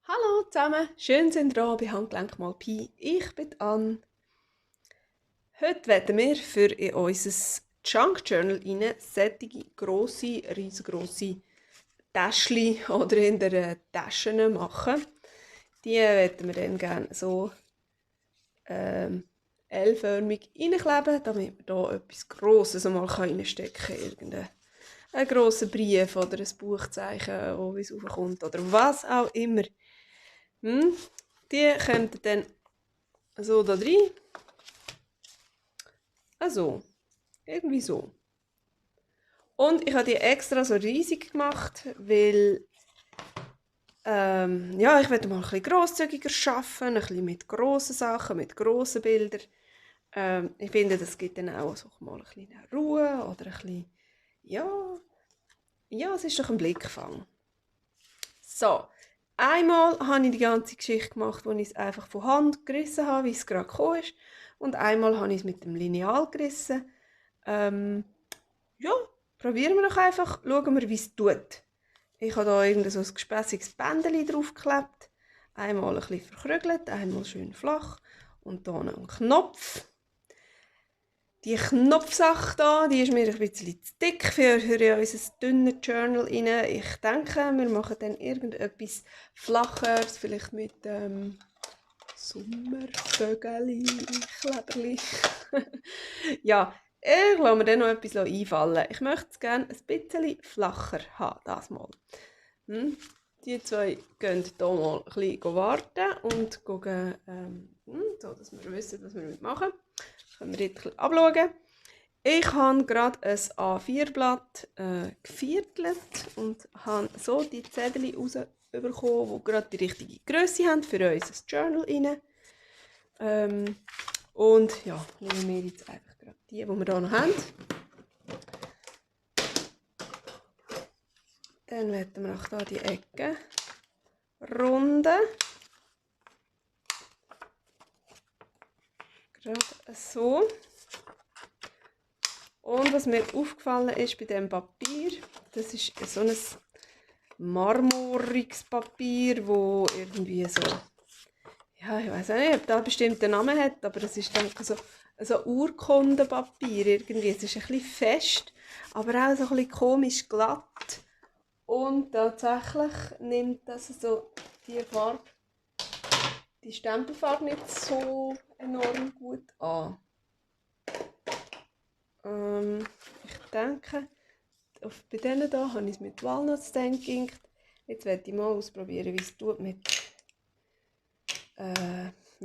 Hallo zusammen, schön sind ihr da bei Handgelenk mal Pi. Ich bin Anne. Heute werden wir für in unser Junk Journal rein solche riesengrosse Täschchen oder in der Taschen machen. Die werden wir dann gerne so L-förmig reinkleben, damit wir hier etwas Grosses mal reinstecken können. Irgendeinen grossen Brief oder ein Buchzeichen, wie es raufkommt oder was auch immer. Die kommen dann so da rein. Also, irgendwie so. Und ich habe die extra so riesig gemacht, weil ja, ich möchte mal ein bisschen grosszügiger arbeiten, ein bisschen mit grossen Sachen, mit grossen Bildern. Ich finde, das gibt dann auch so mal ein bisschen Ruhe oder ein bisschen, ja, es ist doch ein Blickfang. So, einmal habe ich die ganze Geschichte gemacht, wo ich es einfach von Hand gerissen habe, wie es gerade gekommen ist. Und einmal habe ich es mit dem Lineal gerissen. Ja, probieren wir doch einfach, schauen wir, wie es tut. Ich habe hier irgend so ein gespässiges Bändchen draufgeklebt. Einmal ein bisschen verkrügelt, einmal schön flach. Und hier einen Knopf. Die Knopfsache hier, die ist mir ein bisschen zu dick für unser dünnes Journal rein. Ich denke, wir machen dann irgendetwas Flacheres, vielleicht mit Sommervögeli, Kleberli. Ja, ich lasse mir dann noch etwas einfallen. Ich möchte es gerne ein bisschen flacher haben, das mal. Die zwei gehen hier mal ein bisschen warten und gucken, so dass wir wissen, was wir machen. Das können wir jetzt abschauen. Ich habe gerade ein A4-Blatt geviertelt und habe so die Zettel rausbekommen, die gerade die richtige Grösse haben für unser Journal rein. Und ja, nehmen wir jetzt einfach gerade die wir hier noch haben. Dann werden wir auch hier die Ecken runden. Gerade so. Und was mir aufgefallen ist bei diesem Papier, das ist so ein marmoriges Papier, wo irgendwie so, ja, ich weiß auch nicht, ob das einen bestimmten Namen hat, aber es ist denke so Urkundenpapier irgendwie. Es ist ein bisschen fest, aber auch so ein bisschen komisch glatt. Und tatsächlich nimmt das so die Stempelfarbe nicht so enorm gut an. Ich denke, bei denen hier habe ich es mit Walnuts gedacht. Jetzt werde ich mal ausprobieren, wie es tut mit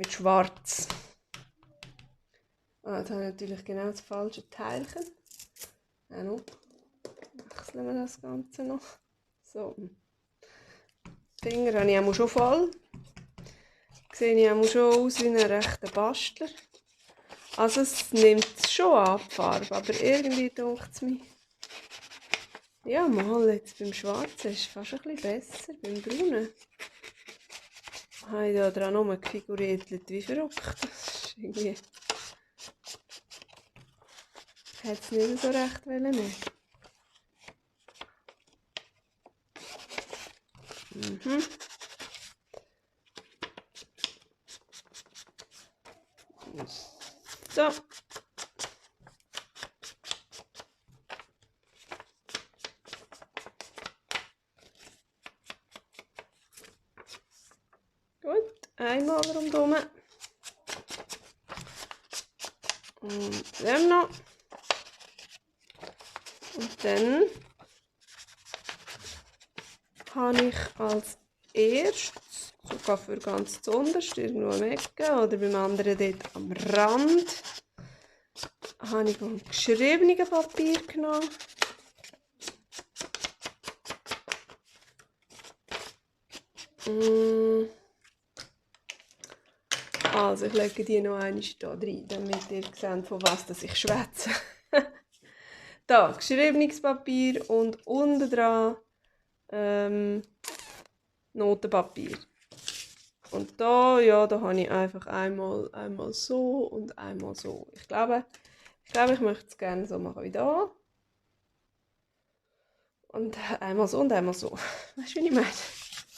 Schwarz. Jetzt habe ich natürlich genau das falsche Teilchen. Wechseln wir das Ganze noch. So. Die Finger habe ich auch schon voll. Sehe ich auch schon aus wie ein rechter Bastler. Also es nimmt schon ab, die Farbe, aber irgendwie denkt es mir, ja mal, jetzt beim Schwarzen ist es fast ein bisschen besser, beim Braunen. Habe ich da dran rumgefiguriert wie verrückt. Das ist irgendwie... Ich hätte es nicht so recht nehmen. So. Gut, einmal rundherum. Und dann noch. Und dann habe ich als erstes, sogar für ganz zuunterst, irgendwo am Ecke oder beim anderen dort am Rand, habe ich vom geschriebenen Papier genommen. Also ich lege die noch einmal hier rein, damit ihr seht, von was ich schwätze. Da, geschriebenes Papier und unten dran Notenpapier. Und da, ja, da habe ich einfach einmal so und einmal so. Ich glaube, ich möchte es gerne so machen wie da. Und einmal so und einmal so. Weißt du, wie ich meine?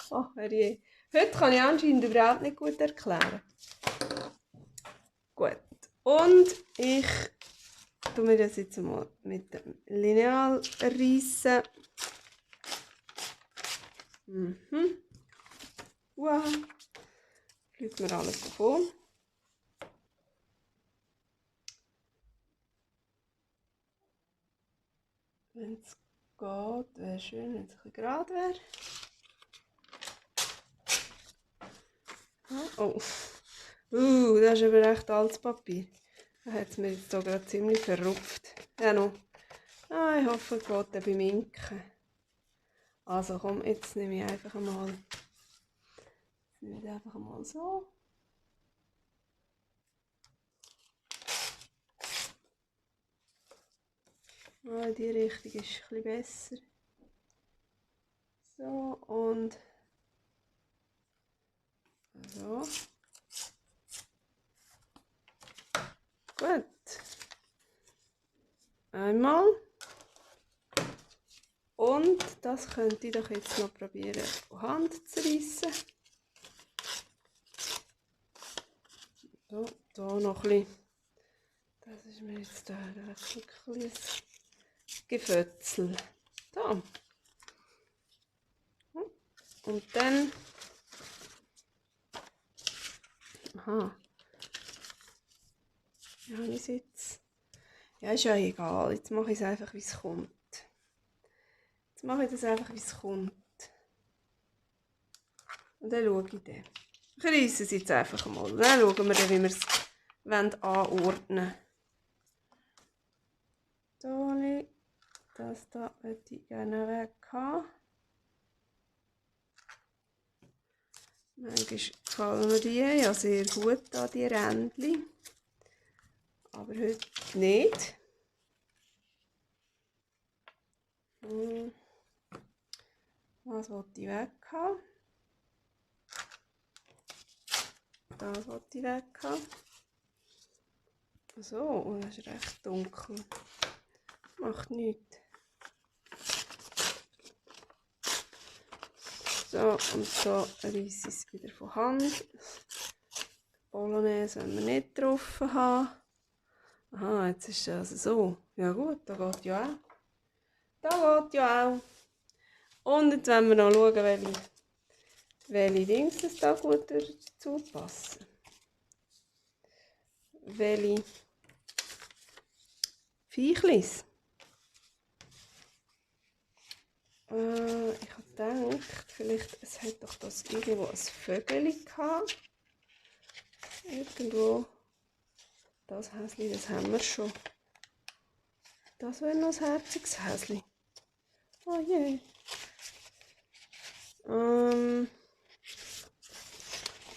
Oh, herrje. Heute kann ich anscheinend überhaupt nicht gut erklären. Gut. Und ich tue mir das jetzt mal mit dem Lineal reissen. Wow. Schaut mir alles davon. Wenn es geht, wäre schön, wenn es ein bisschen gerade wäre. Oh. Das ist aber echt altes Papier. Da hat es mir jetzt hier gerade ziemlich verrupft. Ja, noch. Ich hoffe, es geht dann beim Inken. Also komm, jetzt nehme ich einfach einmal. Jetzt nehme ich einfach einmal so. Die Richtung ist ein bisschen besser. So, und so. Gut. Einmal. Und das könnte ich doch jetzt noch probieren, von Hand zu reissen. So, hier noch ein bisschen. Das ist mir jetzt da ein kleines Gefötzel. Da. Und dann. Aha. Wie habe ich es jetzt? Ja, ist ja egal. Jetzt mache ich es einfach, wie es kommt. Jetzt mache ich das einfach, wie es kommt. Und dann schaue ich dann. Ich reisse es jetzt einfach mal. Dann schauen wir, wie wir es anordnen wollen. Das da möchte ich gerne weg haben. Manchmal gefallen mir die ja sehr gut, da, die Rändchen. Aber heute nicht. Was wollte ich weg haben? Das wollte ich weg haben. So, das ist recht dunkel. Macht nichts. So, und so reisse ich es wieder von Hand. Bolognese wollen wir nicht drauf haben. Aha, jetzt ist es also so. Ja gut, da geht ja auch. Da geht ja auch. Und jetzt wollen wir noch schauen, welche Dings es da gut dazu passen. Welche Viechlis. Ich habe gedacht, vielleicht, es hat doch das irgendwo ein Vögel gehabt. Irgendwo. Das Häsli, das haben wir schon. Das wäre noch ein herziges Häsli. Oh je.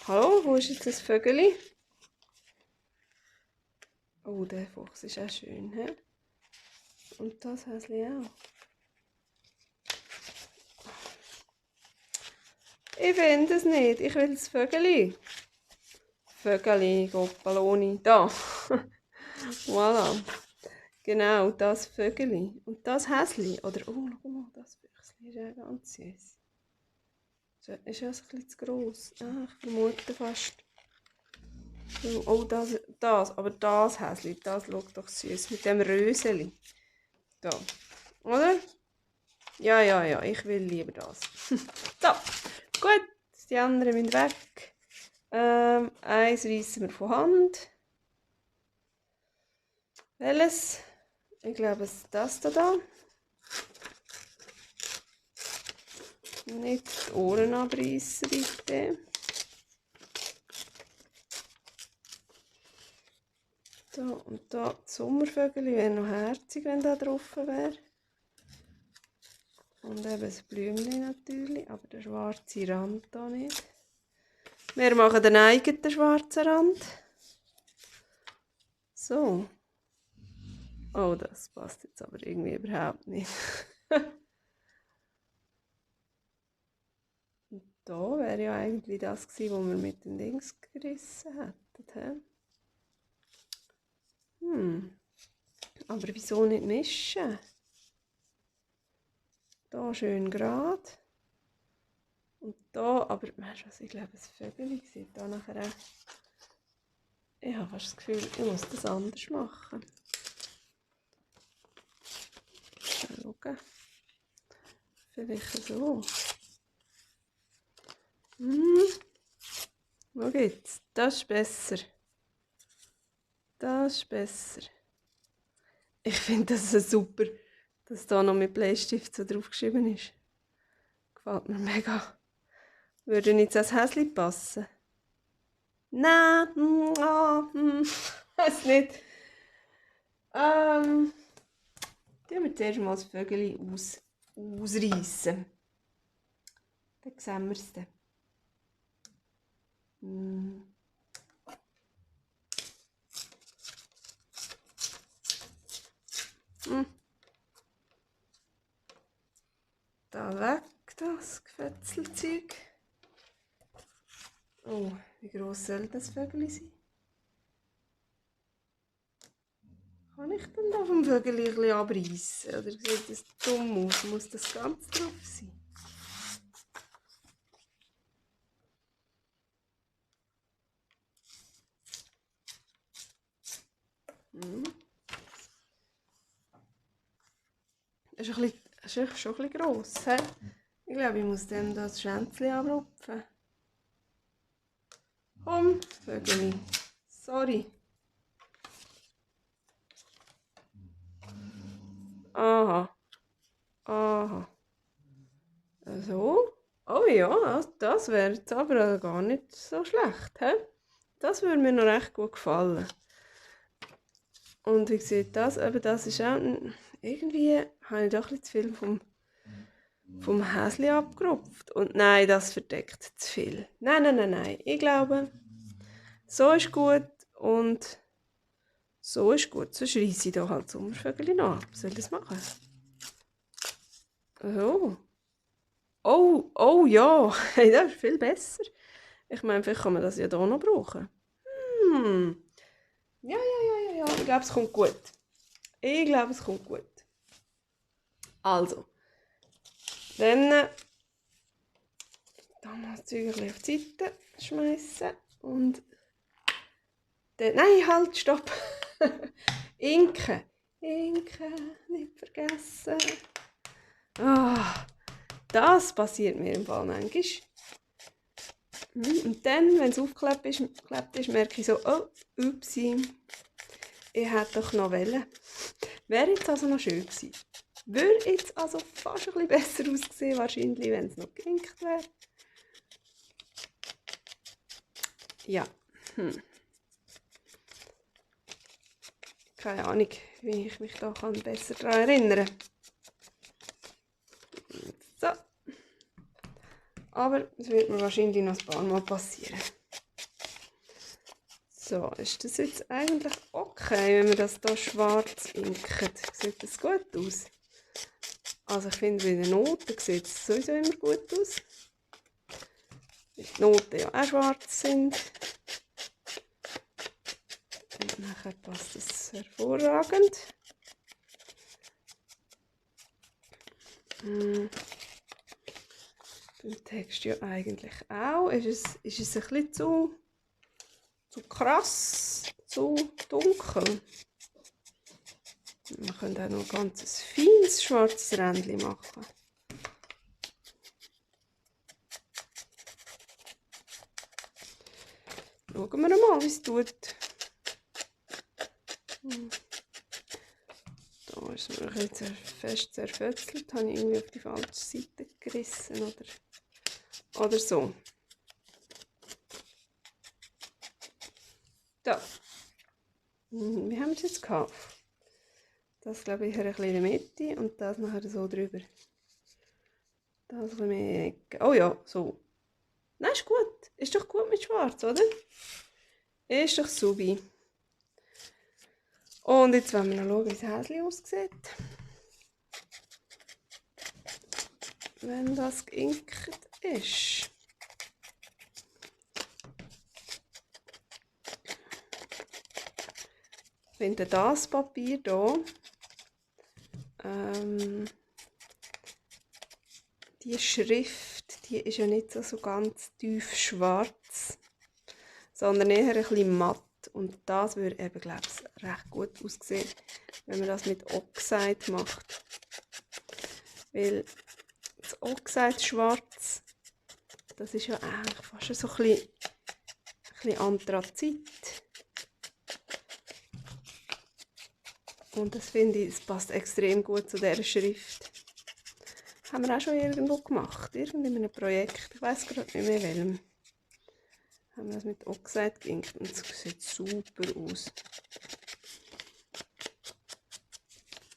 Hallo, wo ist jetzt das Vögel? Oh, der Fuchs ist auch schön, he? Und das Häsli auch. Ich finde es nicht. Ich will das Vögeli. Vögeli, Goppaloni. Da. Voilà. Genau, das Vögeli. Und das Häsli. Oder, oh, schau mal, das Füchsli ist ja ganz süß. Ist ja ein bisschen zu gross. Ich vermute fast. Oh, das. Aber das Häsli, das schaut doch süß mit dem Röseli. Da. Oder? Ja, ich will lieber das. So, gut. Die anderen müssen weg. Eins reissen wir von Hand. Welches? Ich glaube, es ist das da. Nicht die Ohren abreißen, bitte. Da und da das Sommervögel wäre noch herzig, wenn da drauf wäre. Und eben das Blümchen natürlich, aber der schwarze Rand da nicht. Wir machen den eigenen schwarzen Rand. So. Oh, das passt jetzt aber irgendwie überhaupt nicht. Und da wäre ja eigentlich das gewesen, was wir mit den Dings gerissen hätten. Aber wieso nicht mischen? Da schön gerade. Und da, aber weißt du was, ich glaube, das Vögel sieht da nachher auch. Ich habe fast das Gefühl, ich muss das anders machen. Schauen. Vielleicht so. Wo geht's? Das ist besser. Das ist besser. Ich finde das so super, dass da noch mit Bleistift so draufgeschrieben ist. Gefällt mir mega. Würde nicht als Häschen passen? Nein, weiß nicht. Tun wir zuerst mal das Vögel ausreißen. Dann sehen wir es dann. Da weg, das Gefetzelzeug. Oh, wie gross soll das Vögel sein? Kann ich denn da vom Vögel ein bisschen abreißen? Oder sieht das dumm aus? Muss das ganz drauf sein? Das ist schon ein bisschen gross. He? Ich glaube, ich muss dem das Schänzchen abrupfen. Komm, Vögel. Sorry. Aha. Aha. So. Oh ja, das wäre jetzt aber gar nicht so schlecht. He? Das würde mir noch recht gut gefallen. Und wie sieht das? Eben das ist auch... Irgendwie habe ich doch ein bisschen zu viel vom Häschen abgerupft. Und nein, das verdeckt zu viel. Nein. Ich glaube, so ist gut und so ist gut. Sonst reisse ich da halt das Sommervögel noch ab. Soll ich das machen? So. Oh ja, hey, das ist viel besser. Ich meine, vielleicht kann man das ja hier noch brauchen. Ja. Ich glaube, es kommt gut. Also, dann das Zeug auf die Seite schmeißen und dann, nein, halt, stopp. Inken, nicht vergessen. Das passiert mir im Fall manchmal. Und dann, wenn es aufgeklebt ist, merke ich so, oh, upsi, ich hätte doch noch wollen. Wäre jetzt also noch schön gewesen. Würde jetzt also fast ein bisschen besser aussehen, wahrscheinlich, wenn es noch gelinkt wäre. Ja. Keine Ahnung, wie ich mich da besser daran erinnern kann. So. Aber es wird mir wahrscheinlich noch ein paar Mal passieren. So, ist das jetzt eigentlich okay, wenn wir das hier schwarz inken? Sieht das gut aus? Also ich finde, bei den Noten sieht es sowieso immer gut aus. Weil die Noten ja auch schwarz sind. Und nachher passt das hervorragend. Beim Text ja eigentlich auch. Ist es ein bisschen zu krass, zu dunkel? Wir können auch noch ein ganz feines schwarzes Rändchen machen. Schauen wir mal, wie es tut. Da ist es mir ein bisschen fest zerfötzelt. Habe ich irgendwie auf die falsche Seite gerissen oder so. Da. Wie haben wir es jetzt gehabt? Das glaube ich ein bisschen in der Mitte und das nachher so drüber. Das ein bisschen mehr Ecke. Oh ja, so. Nein, ist gut. Ist doch gut mit Schwarz, oder? Ist doch subi. Und jetzt wollen wir noch schauen, wie das Häschen aussieht. Wenn das geinkt ist. Ich finde das Papier hier, die Schrift, die ist ja nicht so ganz tief schwarz, sondern eher ein bisschen matt. Und das würde eben, glaube ich, recht gut aussehen, wenn man das mit Oxide macht. Weil das Oxide schwarz, das ist ja eigentlich fast so ein bisschen Anthrazit. Und das finde ich, es passt extrem gut zu dieser Schrift. Haben wir auch schon irgendwo gemacht, in einem Projekt, ich weiß gerade nicht mehr welchem. Haben wir das mit Oxide gelinkt und es sieht super aus.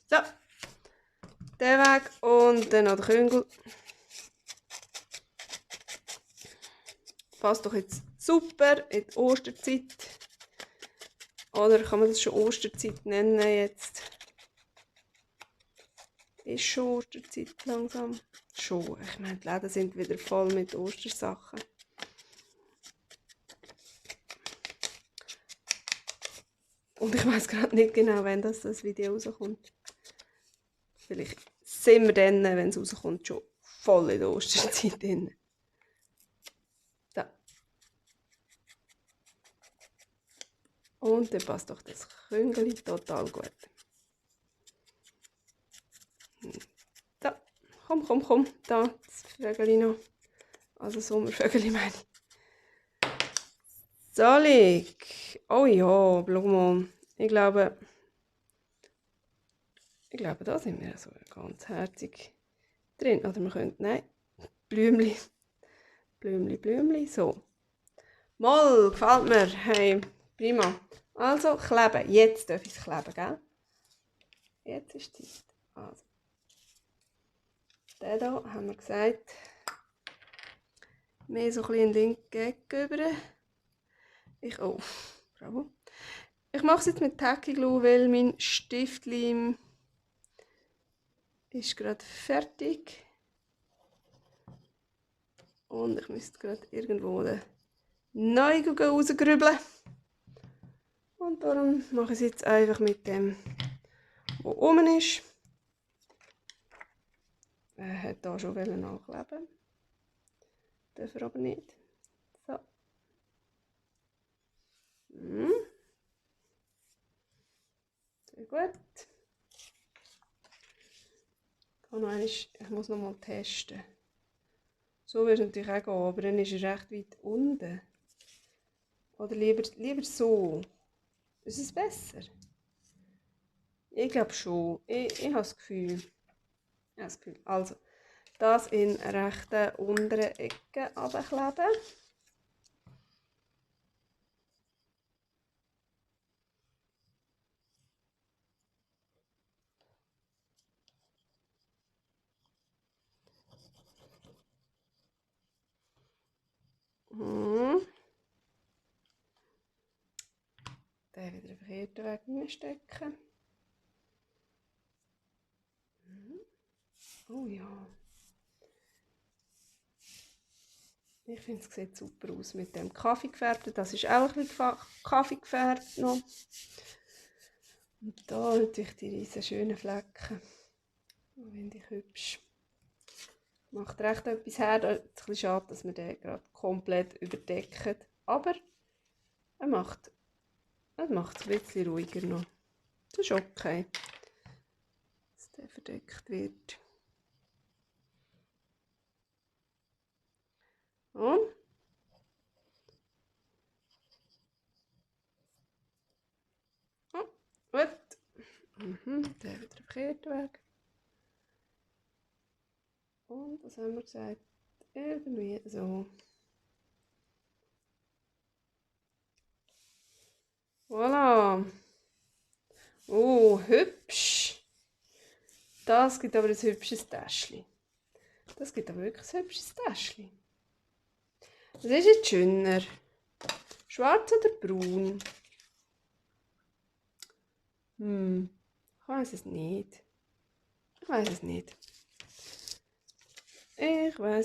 So, der Weg und dann noch der Küngel. Passt doch jetzt super in die Osterzeit. Oder kann man das schon Osterzeit nennen jetzt? Ist schon Osterzeit langsam? Schon. Ich meine, die Läden sind wieder voll mit Ostersachen. Und ich weiß gerade nicht genau, wann das Video rauskommt. Vielleicht sind wir dann, wenn es rauskommt, schon voll in der Osterzeit drin. Da. Und dann passt doch das Küngeli total gut. Da. Komm. Da, das Vögeli noch. Also Sommervögeli meine ich. Solig. Oh ja, schau mal. Ich glaube, da sind wir so ganz herzig drin. Oder wir können, nein, Blümli. So. Mal, gefällt mir. Hey, prima. Also, kleben. Jetzt darf ich es kleben, gell? Jetzt ist die Zeit. Also. Den hier haben wir gesagt. Mehr so ein bisschen links gegenüber. Bravo. Ich mache es jetzt mit Tacky Glue, weil mein Stiftleim ist gerade fertig. Und ich müsste gerade irgendwo den neuen rausgrübeln. Und darum mache ich es jetzt einfach mit dem, was oben ist. Er hat hier schon nachkleben. Darf er aber nicht. So. Sehr gut. Ich muss noch mal testen. So würde es natürlich auch gehen, aber dann ist er recht weit unten. Oder lieber so. Ist es besser? Ich glaube schon. Ich habe das Gefühl. Also, das in rechten unteren Ecke runterkleben. Den wieder den verkehrten Weg reinstecken. Oh ja. Ich finde, es sieht super aus mit dem Kaffee gefärbten. Das ist auch ein bisschen Kaffee gefärbt noch. Und da natürlich die riesen schönen Flecken. Das finde ich hübsch. Macht recht etwas her. Es ist ein bisschen schade, dass wir den gerade komplett überdecken. Aber er macht es ein bisschen ruhiger noch. Das ist okay, dass der verdeckt wird. Und gut. Der wieder verkehrt weg. Und was haben wir gesagt? Irgendwie so. Voilà. Oh, hübsch. Das gibt aber ein hübsches Täschchen. Das gibt aber wirklich ein hübsches Täschchen. Was ist jetzt schöner? Schwarz oder braun? Ich weiß es nicht. Ich weiß es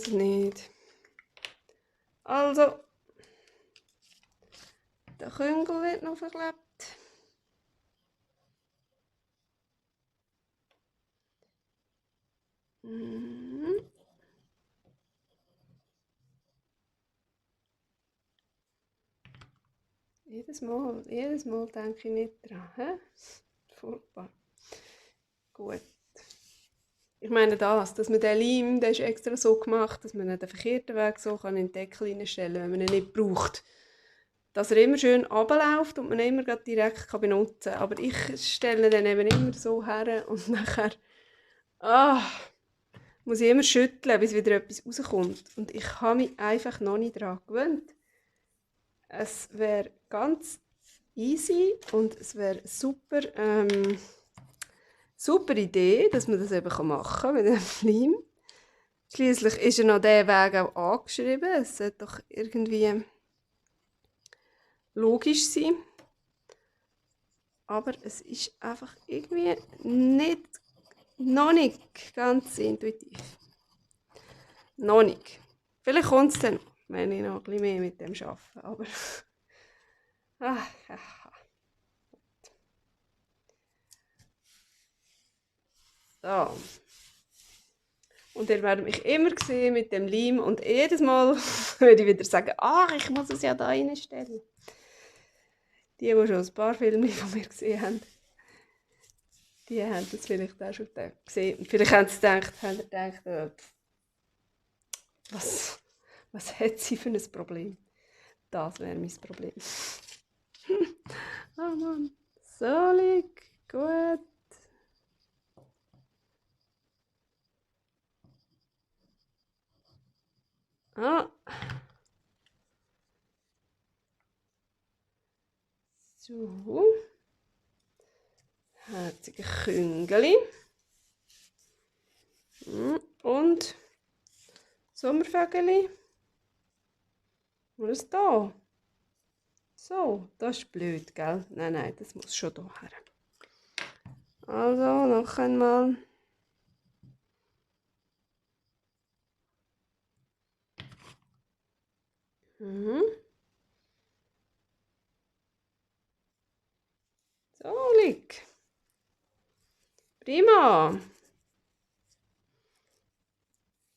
nicht. Also, der Küngel wird noch verklebt. Jedes Mal denke ich nicht dran. Hä? Furchtbar. Gut. Ich meine dass man den Leim, der ist extra so gemacht, dass man nicht den verkehrten Weg so in den Deckel reinstellen kann, wenn man ihn nicht braucht. Dass er immer schön runterläuft und man ihn immer direkt benutzen kann. Aber ich stelle den eben immer so her und nachher muss ich immer schütteln, bis wieder etwas rauskommt. Und ich habe mich einfach noch nicht daran gewöhnt. Es wäre ganz easy und es wäre super, super Idee, dass man das eben machen kann mit dem Leim. Schliesslich ist ja noch dieser Weg auch angeschrieben. Es sollte doch irgendwie logisch sein. Aber es ist einfach irgendwie noch nicht ganz intuitiv. Noch nicht. Vielleicht kommt es dann, wenn ich noch ein bisschen mehr mit dem arbeite. Aber so. Und ihr werdet mich immer sehen mit dem Leim und jedes Mal würde ich wieder sagen, ich muss es ja da reinstellen. Die schon ein paar Filme von mir gesehen haben, die haben das vielleicht auch schon gesehen. Und vielleicht haben sie gedacht, was hat sie für ein Problem? Das wäre mein Problem. Oh Mann. So, gut. So. Herzige Küngeli. Und Sommervögeli. Was ist da? So, das ist blöd, gell? Nein, das muss schon da her. Also, noch einmal. So, prima.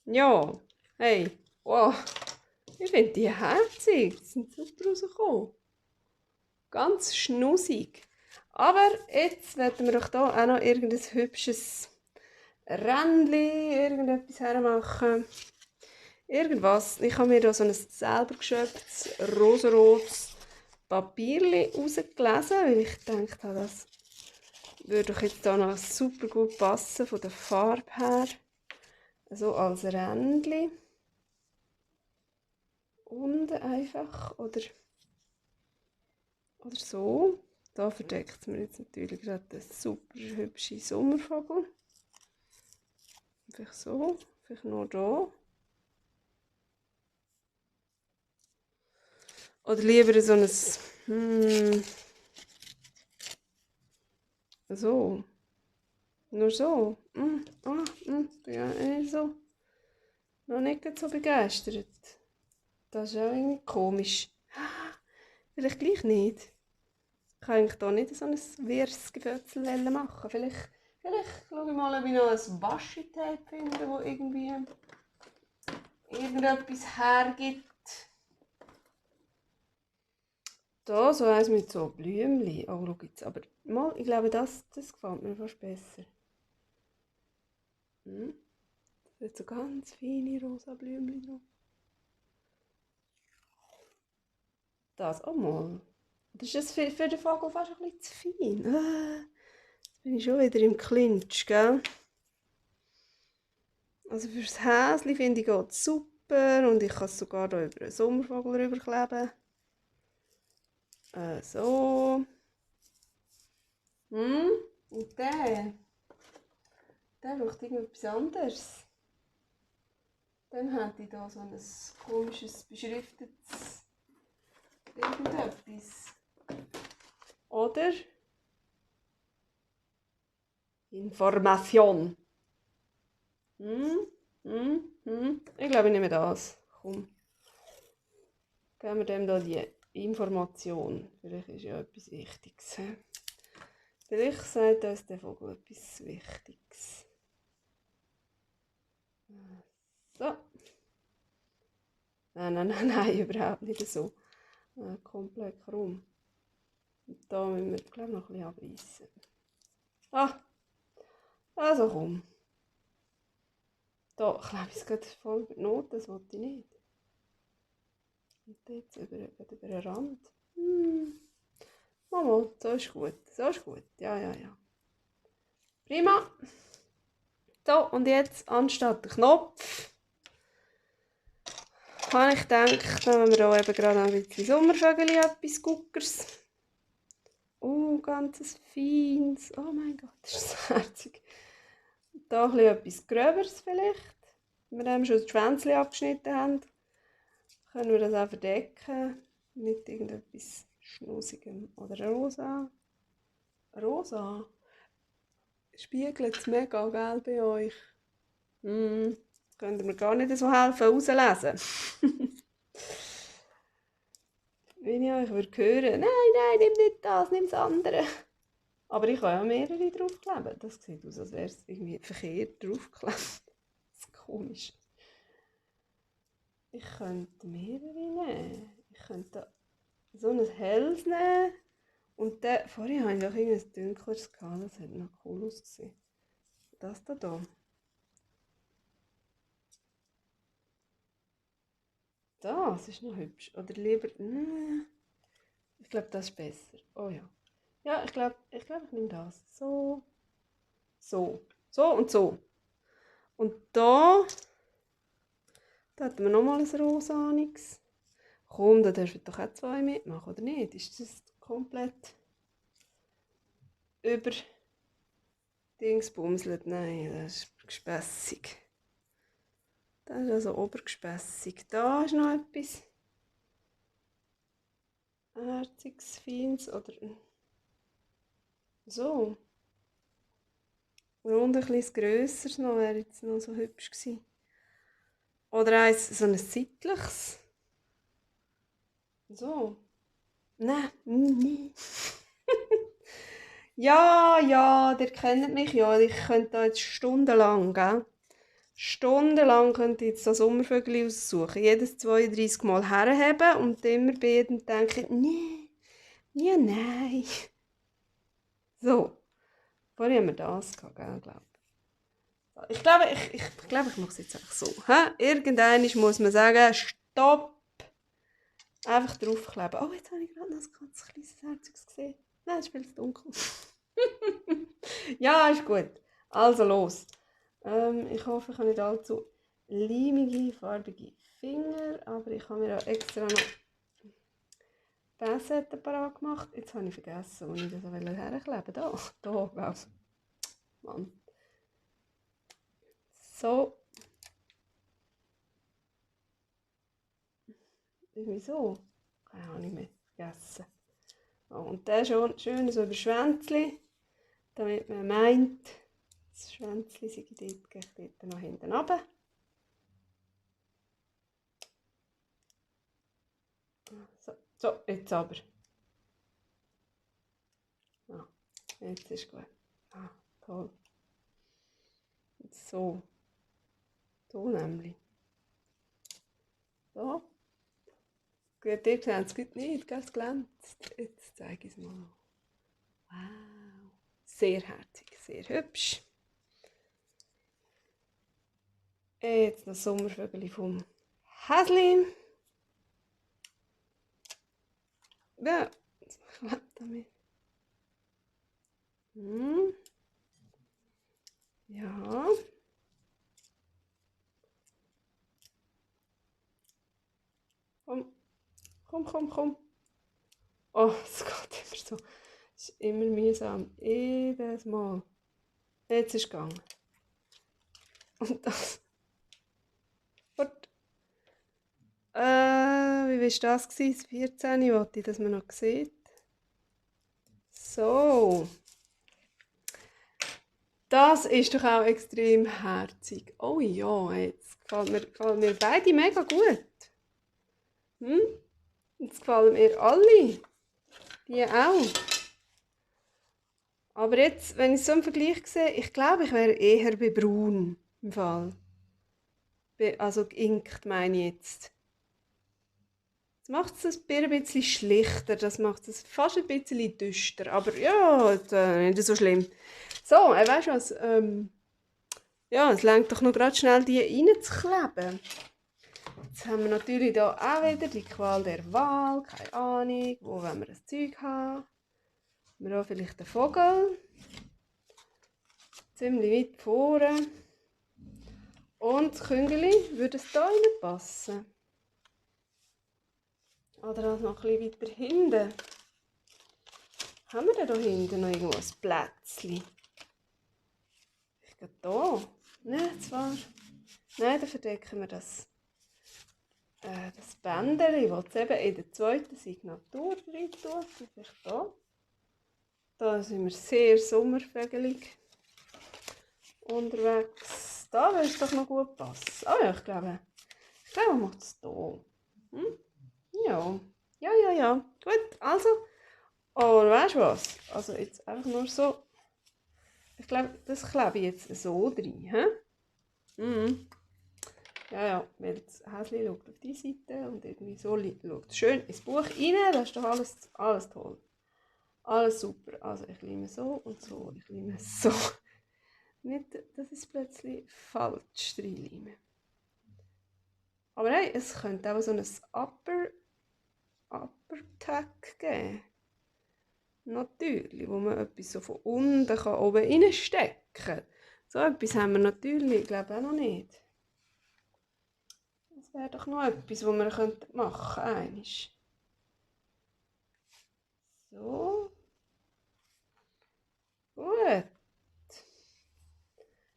Ja, hey, wow. Ich finde die herzig. Die sind super rausgekommen. Ganz schnussig. Aber jetzt werden wir doch hier auch noch irgendein hübsches Rändchen, irgendetwas hermachen. Irgendwas. Ich habe mir da so ein selber geschöpftes, rosarotes Papier rausgelesen, weil ich gedacht habe, das würde doch jetzt da noch super gut passen von der Farbe her. So als Rändchen. Und einfach, oder so. Da verdeckt es mir jetzt natürlich gerade einen super hübschen Sommervogel. Vielleicht so, vielleicht nur da. Oder lieber so ein... so. Nur so. Ja, nicht so. Noch nicht so begeistert. Das ist auch irgendwie komisch. Vielleicht gleich nicht. Ich kann eigentlich hier nicht so ein wirres Gefötzel machen. Vielleicht schaue ich mal, ob ich noch ein Washi-Tape finde, das irgendwie irgendetwas hergibt. Da so eins mit so Blümchen. Oh, schau jetzt. Aber mal, ich glaube, das gefällt mir fast besser. Da hat so ganz feine rosa Blümchen drauf. Das auch mal. Das ist für den Vogel fast ein bisschen zu fein. Jetzt bin ich schon wieder im Clinch, gell? Also fürs Häschen finde ich geht super und ich kann es sogar hier über einen Sommervogel rüberkleben. So. Und der braucht irgendetwas anderes. Dann hätte ich hier so ein komisches, beschriftetes irgendetwas. Oder? Information. Ich glaube, ich nehme das. Komm. Geben wir dem da die Information. Vielleicht ist ja etwas Wichtiges. Vielleicht sagt uns der Vogel etwas Wichtiges. So. Nein, überhaupt nicht so. Komplett krumm. Und da müssen wir, glaube ich, noch ein bisschen abreißen. Ah, also komm. Da klebe ich es gerade voll über die Noten, das wollte ich nicht. Und jetzt über den Rand. Mama, so ist gut, so ist gut. Ja, ja, ja. Prima. So, und jetzt anstatt den Knopf habe ich gedacht, nehmen wir hier eben gerade ein bisschen Sommervögel, etwas Guckers. Oh, ganz feines. Oh mein Gott, das ist so herzig. Da etwas Gröberes vielleicht. Wenn wir schon das Schwänzchen abgeschnitten haben, können wir das auch verdecken mit irgendetwas Schnusigem. Oder rosa. Rosa? Spiegelt es mega, gell, bei euch? Könnt ihr mir gar nicht so helfen, rauslesen. Wenn ich euch hören, nein, nimm nicht das, nimm das andere. Aber ich kann ja mehrere draufkleben. Das sieht aus, als wäre es irgendwie verkehrt draufgeklebt. Das ist komisch. Ich könnte mehrere nehmen. Ich könnte so ein helles nehmen. Und dann, vorhin hatte ich doch irgendein dunkleres gehabt. Das hat noch cool ausgesehen. Das da. Das ist noch hübsch. Oder lieber. Ich glaube, das ist besser. Oh ja. Ja, ich glaube, ich nehme das. So. So. So und so. Und da hätten wir nochmal ein rosaniges. Komm, da dürfen doch auch 2 mitmachen, oder nicht? Ist das komplett über Dingsbumselt? Nein, das ist gespässig. Das ist also obergespässig. Da ist noch etwas herziges, feines oder so. Und ein bisschen grösseres noch wäre jetzt noch so hübsch gewesen. Oder so ein seitliches. So. Nein. Ja, ihr kennt mich ja. Ich könnte da jetzt stundenlang, gell? Stundenlang könnte ich jetzt so Sommervögel aussuchen. Jedes 32 Mal herheben und immer bei jedem denken, nee, ja, nein. So. Vorhin haben wir das gehabt, gell, glaube ich. Ich mache es jetzt einfach so. Irgendwann muss man sagen, stopp. Einfach draufkleben. Oh, jetzt habe ich gerade noch ein ganz kleines Herz gesehen. Nein, es ist viel zu dunkel. Ja, ist gut. Also los. Ich hoffe, ich habe nicht allzu leimige, farbige Finger, aber ich habe mir auch extra noch Pinzetten parat gemacht. Jetzt habe ich vergessen, wo ich das herkleben wollte. Da, also. Mann. So. Irgendwie so. Keine Ahnung mehr. Vergessen. Oh, und der schon schön so über Schwänzchen, damit man meint, das Schwänzchen sei dort noch hinten runter. So, jetzt aber. Ja, jetzt ist gut. Toll. So. So nämlich. So. Gut, ihr seht es gut nicht, es glänzt. Jetzt zeige ich es mal. Wow. Sehr herzig, sehr hübsch. Jetzt noch Sommervögel vom Häschen. Ja, was klebt damit? Ja. Komm. Oh, es geht immer so. Es ist immer mühsam. Jedes Mal. Jetzt ist es gegangen. Und das. Warte. Wie war das? Das 14. wollte ich, dass man noch sieht. So. Das ist doch auch extrem herzig. Oh ja, jetzt gefallen mir beide mega gut. Jetzt gefallen mir alle. Die auch. Aber jetzt, wenn ich so einen Vergleich sehe, ich glaube, ich wäre eher bei braun im Fall. Also geinkt meine ich jetzt. Das macht es ein bisschen schlichter, das macht es fast ein bisschen düster, aber ja, nicht so schlimm. So, weißt du was, ja, es reicht doch noch gerade schnell, die reinzukleben. Jetzt haben wir natürlich hier auch wieder die Qual der Wahl, keine Ahnung, wo wollen wir das Zeug haben. Haben wir auch vielleicht den Vogel, ziemlich weit vorne. Und das Küngeli, würde es hier reinpassen? Oder auch noch ein bisschen weiter hinten. Haben wir denn hier hinten noch irgendwo ein Plätzchen? Ich glaube hier. Nein, zwar. Nein, dann verdecken wir das Bändchen, das es eben in der zweiten Signatur drin tut. Vielleicht hier. Da sind wir sehr sommervögelig unterwegs. Da würde es doch noch gut passen. Oh ja, ich glaube man macht es hier. Hm? Ja. Ja. Gut, also. Und weißt du was? Also jetzt einfach nur so. Ich glaube, das klebe ich jetzt so drin. He? Mhm. Ja, weil das Häschen schaut auf die Seite und irgendwie so schaut es schön ins Buch rein. Das ist doch alles toll. Alles super. Also ich liebe so und so. Ich liebe so. Nicht, dass ich es plötzlich falsch reinlime. Aber hey, es könnte auch so ein Upper Tag geben. Natürlich, wo man etwas so von unten kann oben reinstecken kann. So etwas haben wir natürlich, glaube ich, auch noch nicht. Das wäre doch noch etwas, was wir machen könnten. So. Gut.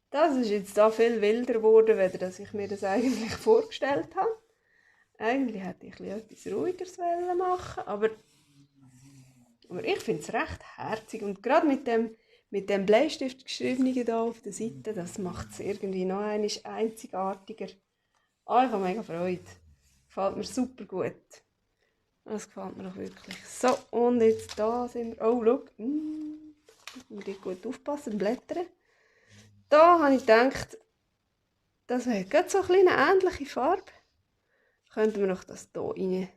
Das ist jetzt da viel wilder geworden, als ich mir das eigentlich vorgestellt habe. Eigentlich hätte ich etwas Ruhigeres machen, aber ich finde es recht herzig. Und gerade mit dem Bleistift geschriebenen hier auf der Seite, das macht es irgendwie noch einmal einzigartiger. Ah, ich habe mega Freude. Gefällt mir super gut. Das gefällt mir auch wirklich. So, und jetzt da sind wir. Oh, schau. Muss ich gut aufpassen, blättern. Da habe ich gedacht, das hat gerade so eine ähnliche Farbe. Könnten wir noch das hier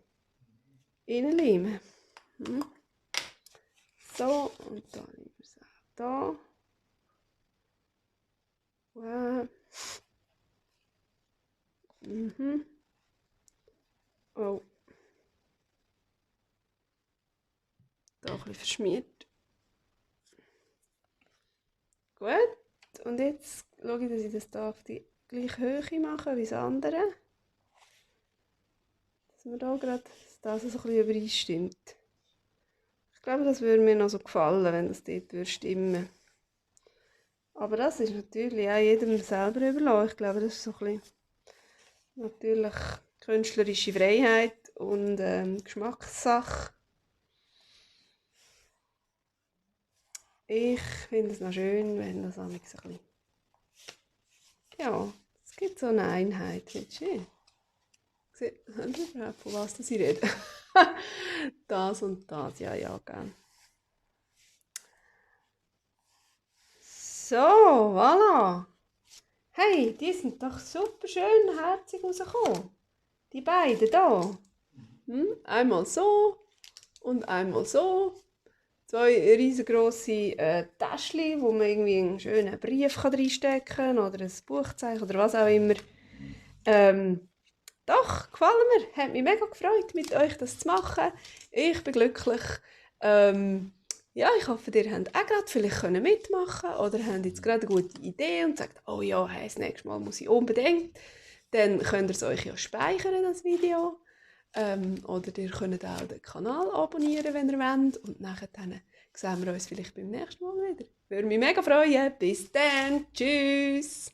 reinlegen. So, und da nehmen wir es auch da. Wow. Oh. Da ein bisschen verschmiert. Gut. Und jetzt schaue ich, dass ich das hier auf die gleiche Höhe mache wie das andere. Dass mir da gerade das so ein bisschen übereinstimmt. Ich glaube, das würde mir noch so gefallen, wenn das dort stimmen würde. Aber das ist natürlich auch jedem selber überlassen. Ich glaube, das ist so ein bisschen natürlich künstlerische Freiheit und Geschmackssache. Ich finde es noch schön, wenn das ein bisschen... Ja, es gibt so eine Einheit, nicht schön? Seht ihr überhaupt, von was ich rede? Das und das, ja, gell. So, voilà. Hey, die sind doch super schön herzig rausgekommen. Die beiden hier. Einmal so und einmal so. Zwei riesengroße Täschchen, wo man irgendwie einen schönen Brief reinstecken kann oder ein Buchzeichen oder was auch immer. Doch, gefallen mir. Hat mich mega gefreut, mit euch das zu machen. Ich bin glücklich. Ja, ich hoffe, ihr habt auch gerade vielleicht mitmachen können oder habt jetzt gerade eine gute Idee und sagt, oh ja, hey, das nächste Mal muss ich unbedingt. Dann könnt ihr es euch ja speichern, das Video. Oder ihr könnt auch den Kanal abonnieren, wenn ihr wollt. Und nachher sehen wir uns vielleicht beim nächsten Mal wieder. Würde mich mega freuen. Bis dann. Tschüss.